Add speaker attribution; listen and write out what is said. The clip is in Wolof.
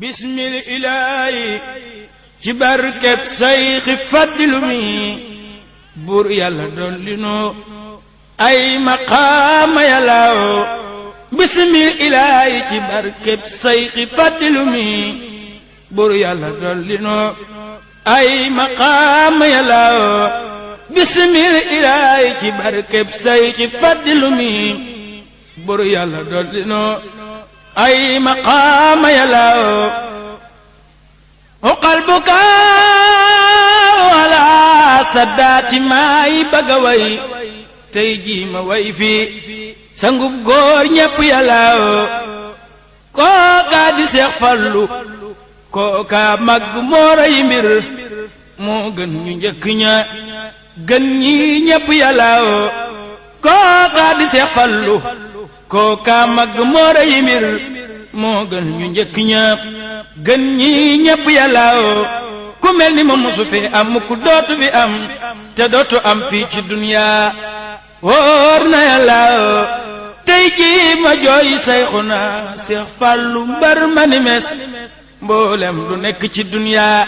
Speaker 1: bismil ilaahi ci barkeb sayxi faddilu mi buur yàlla dolli nu ay maqaama yàllaaw bismil ilaahi ci barkeb sayxi faddilu mi buur yàlla dolli nu ay maqaama yàllaaw bismil ilaahi ci barkeb sayxi faddilu mi buur yàlla dolli nu ay maqaama yàllaaw uqal bukaa wala saddaati maay bëgga way tey jii ma way fi sangub góor ñépp yàllaaw kookaa di Seex Fallu kookaa màgg moo rey mbir moo gën ñu njëkk ña gën ñi ñépp yàllaaw kookaa di Seex Fallu kookaa màgg moo rey mbir moo gën ñu njëkk ña gën ñi ñépp yàllaaw ku mel ni ma musu fi am ku dootu fi am te dootu am fii ci duniyaa wóor na yàllaaw tey jii ma jooy Sayxuna Seex Fallu mbar ma ni mes mboolem lu nekk ci duniyaa